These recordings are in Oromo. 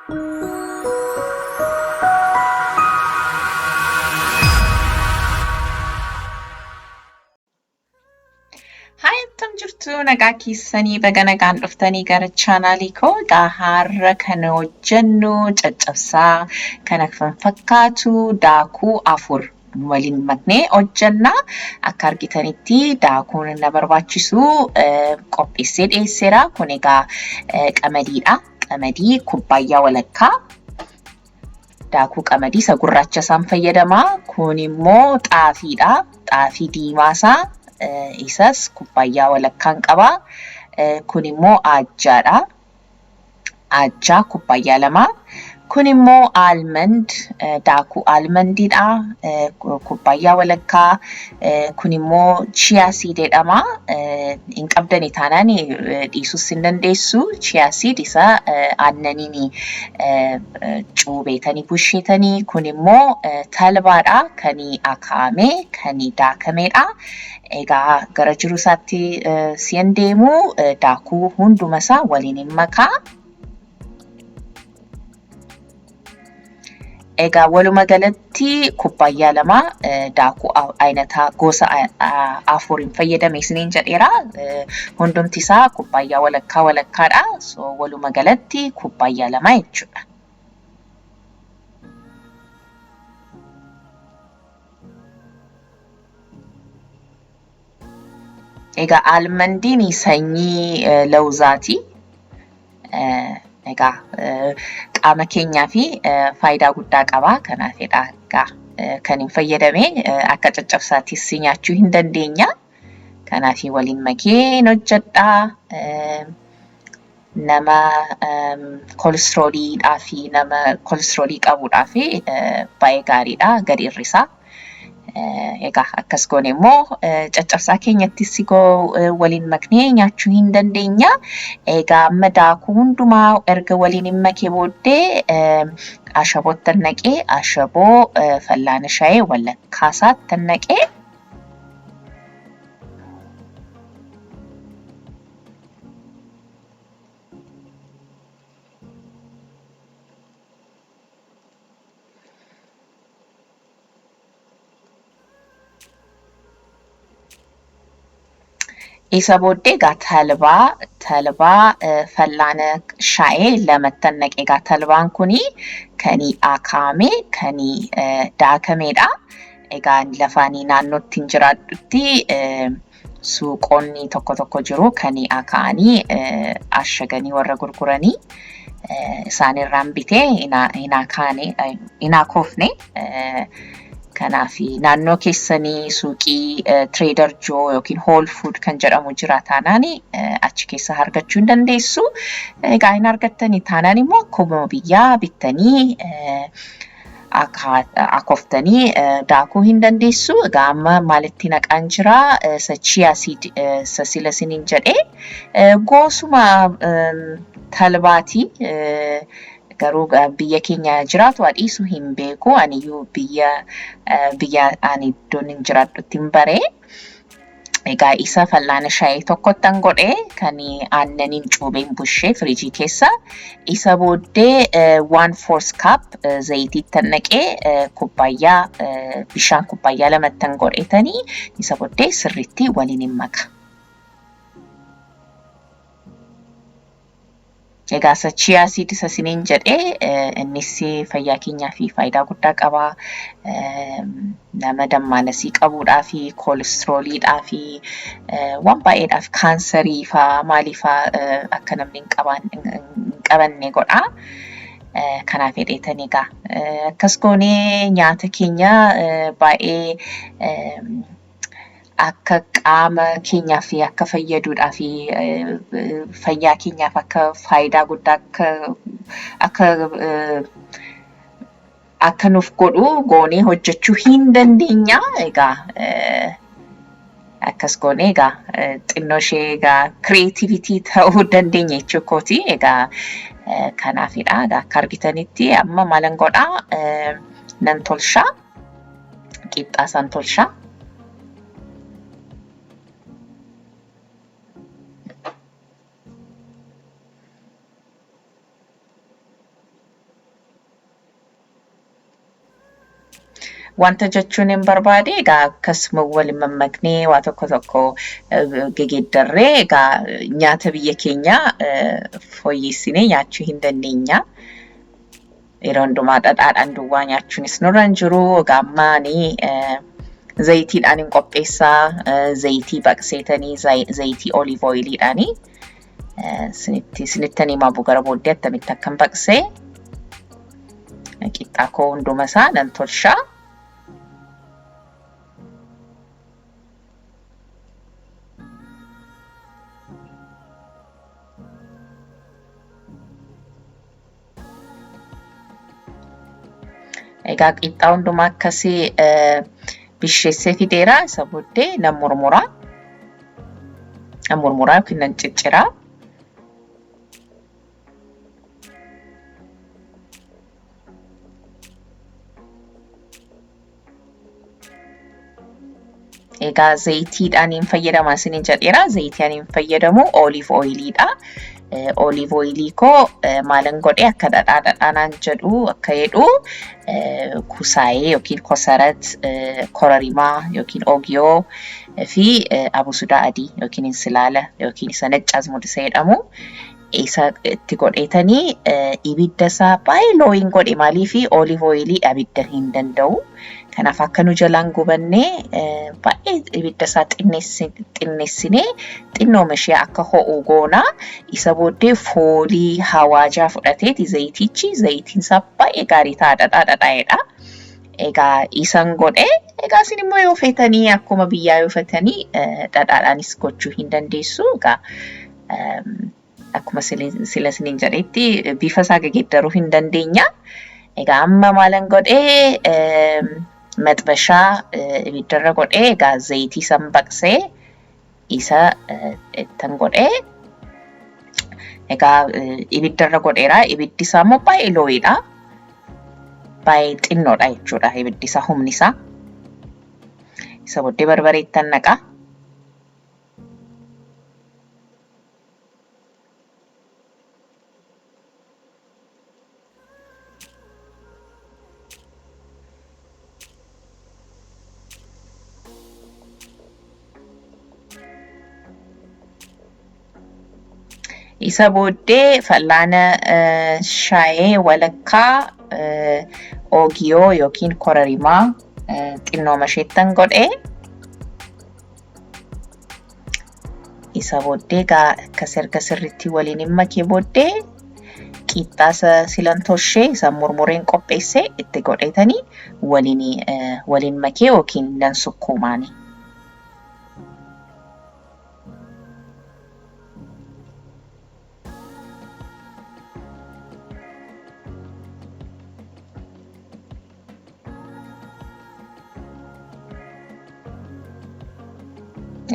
Hi, akkam jirtu? Nagaa keessanii? Baga nagaan dhuftanii gara chaanaalii koo. Egaa har'a kan hojjennu caccabsaa kana kan fakkaatu daakuu afur waliin maknee hojjenna. Akka argitanitti daakuun na barbaachisu qopheessee dhiyeesseera. Kun egaa qamadiidha. Qamadii kubbaayyaa walakkaa, daakuu qamadii isa gurraacha isaan fayyadama. Kun immoo xaafiidha. Xaafii diimaa isaa isas kubbaayyaa walakkaan qaba. Kun immoo aajjaadha. Aajjaa kubbaayyaa 2. Kun immoo almond, daakuu almondiidha. Kubbaayyaa walakkaa. Kun immoo chia seed jedhama. Hin qabdani taanaan dhiisuus hin dandeessu. Chia seed isa aannaniin cuubeetanii busheetanii. Kun immoo talbaadha. Kan akaa'ame, kan daakamedha. Egaa gara jiru isaatti si'an deemu daakuu hunduma isaa waliin hin makaa. Egaa waluma galatti kubbaayyaa 2 daakuu ayinataa gosa afuriin fayyadame isiniin jedheera. Hundumti isaa kubbaayyaa walakkaa walakkaadha. So waluma galatti kubbaayyaa 2 jechuudha. Egaa almandiin sanyii lawuzaati. Egaa qaama keenyaa fi faayidaa guddaa qaba. Kanaafidha egaa kan hin fayyadame akka caccabsaattis nyaachuu hin dandeenya. Kanaaf waliin makeen hojjedha. Nama kolestirooliidhaa fi nama kolestiroolii qabuudhaa fi baay'ee gaariidha, gadi hir'isa. Egaa akkas goone immoo caccabsaa keenyattis sigoo waliin maknee nyaachuu hin dandeenya. Egaa amma daakuu hundumaa erga waliin hin makee booddee ashaboottan naqee, ashaboo fallaana shaayee walakkaa isaattan naqee. Isa booddee egaa talbaa fallaana shaayee lamattan naqe. Egaa talbaan kuni kan akaa'ame, kan daakamedha. Egaa lafaanii naannootti hin jiraadhutti suuqonni tokko tokko jiru kan akaa'anii ashaganii warra gurguranii, isaanirraan bitee hin akaane, hin akoofne. Kanaaf naannoo keessanii suuqii Trader Joe yookiin Whole Food kan jedhamu jira taanaan achi keessa argachuu hin dandeessu. Egaa hin argattanii taanaan immoo akkuma biyyaa bittanii akooftanii daakuu hin dandeessu. Egaa amma maalitti naqaan jira? Isa chia seed isa sila isiniin jedhee gosuma talbaati. Garuu biyya keenya jiraatu dhiisu hin beeku. Aniyyuu biyya ani iddoon hin jiraadhutti hin bare. Egaa isa fal'aana shaayii tokkottan godhee kan aannaniin cuubeen bushee firiijii keessa. Isa booddee 1/4 cup zayitiittan naqee, kubbaayyaa bishaan kubbaayyaa lamattan godheetanii isa booddee sirriitti waliin hin maka. Egaa isa chia seed isa isiniin jedhee, innis fayyaa keenyaa fi faayidaa guddaa qaba. Nama dammaalasii qabuudhaa fi koolestirooliidhaa fi waan baay'eedhaaf, kaansarii faa maalii faa akka namni hin qabanne godha. Kanaaf hedheetan egaa akkas goonee nyaata keenya baay'ee akka qaama keenyaaf akka fayyaduudhaa fi fayyaa keenyaaf akka faayidaa guddaa akka nuuf godhu goonee hojjechuu hin dandeenya. Egaa akkas goonee egaa xinnoo ishee egaa creativity ta'uu dandeenya jechuu kooti. Egaa kanaafidha. Egaa akka argitanitti amma maalan godhaa? Nan tolchaa. Qixxaa isaan tolchaa. Wanta jechuun hin barbaade egaa akkasuma waliin mammaknee waa tokko tokko gegeeddarree egaa nyaata biyya keenyaa fooyyessinee nyaachuu hin dandeenya. Yeroo hundumaa dhadhaadhaan duwwaa nyaachuunis nurra hin jiru. Egaa amma ani zayitiidhaan hin qopheessaa. Zayitii baqseetanii zayitii olive oiliidhaanii isinittan himaa gara booddee attamitti akkan baqsee qixxaa koo hunduma isaa nan tolchaa. Egaa qixxaa hundumaa akkasii bisheessee fideera. Isa booddee nan murmuraa. Nan murmuraa yookiin nan cicciraa. Egaa zayitiidhaan hin fayyadama isiniin jedheera. Zayitii ani hin fayyadamu olive oiliidha. Olive oilii koo maalan godhe akka dhadhaa dhadhaanaan jedhu akka jedhu kusaayee yookiin kosarat, kororimaa yookiin ogiyoo fi abusudaa adii yookiin insilaala yookiin isa nacca azmud isa jedhamu isa itti godheetanii ibidda isaa baay'ee looyin godhe maaliifi olive oilii abidda hin danda'u. Kanaaf akka nu jalaan gubannee baay'ee ibidda isaa xinneessinee xinnooma ishee akka ho'u goona. Isa booddee foolii hawaajaa fudhateeti zayitichi zayitiin isaa baay'ee gaarii ta'a dhadhaa dhadhaa'edha. Egaa isan godhe egaa isin immoo yoo feetanii akkuma biyyaa yoo feetanii dhadhaadhaanis gochuu hin dandeessu. Egaa akkuma sila isiniin jedhetti bifa isaa geeddaruu hin dandeenya. Egaa amma maalan godhee maxbashaa ibiddarra godhee egaa zayitii san baqsee isa ittan godhee egaa ibiddarra godheera. Ibiddi isaa immoo baay'ee looyidha. Baay'ee xinnoodha jechuudha ibiddi isaa humni isaa. Isa booddee barbaree ittan naqa. Isa booddee fal'aana shaayee walakkaa oogiyoo yookiin kororimaa xinnooma isheettan godhee isa booddee egaa akkas erga sirriitti waliin hin makee booddee qixxaa isa silan toshee isa murmureen qopheesse itti godheetanii waliin waliin makee yookiin nan sukkuumaani.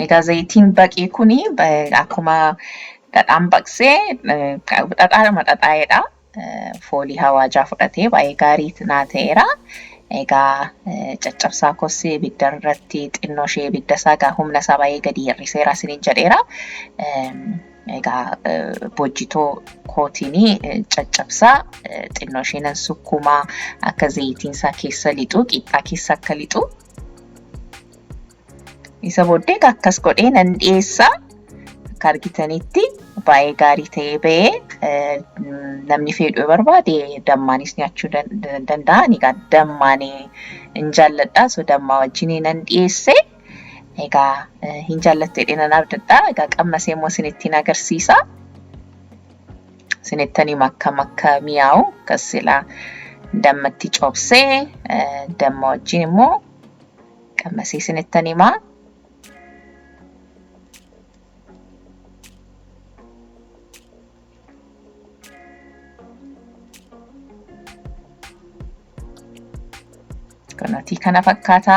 Egaa zayitiin baqee kuni akkuma dhadhaan baqsee dhadhaadhuma dhadhaa'edha. Foolii hawaajaa fudhatee baay'ee gaarii naa ta'eera. Egaa caccabsaa koos ibidda irratti xinnoo ishee ibidda isaa egaa humna isaa baay'ee gadi hir'iseera isiniin jedheera. Egaa bojjitoo kootiin caccabsaa xinnoo ishee nan sukkuumaa akka zayitiin isaa keessa lixu qixxaa keessa akka lixu. Isa booddee akkas godhee nan dhiyeessa. Akka argitanitti baay'ee gaarii ta'ee ba'ee namni fedhu barbaade dammaanis nyaachuu danda'a. Ani egaa dammaan hin jaalladha. So dammaa wajjin nan dhiyeesse. Egaa hin jaallattu jedhee nan abdadha. Egaa qammasee immoo isinittiin agarsiisa. Isinittan hima akkam akka mi'aawu akkas silaa dammatti coobsee damma wajjin immoo qammasee isinittan hima. Kunuutii kana fakkaata.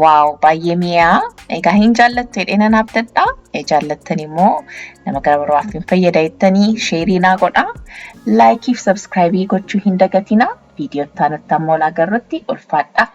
Waaw baay'ee mi'aa. Egaa hin jaallattu jedhee nan abdadha. Jaallattan immoo nama gara biraaf hin fayyada jettanii sheerii naa godhaa. Laayikii fi sabskraayibii gochuu hin dagatinaa. Viidiyoo itti aanutti ammoo agarrutti ulfaadha.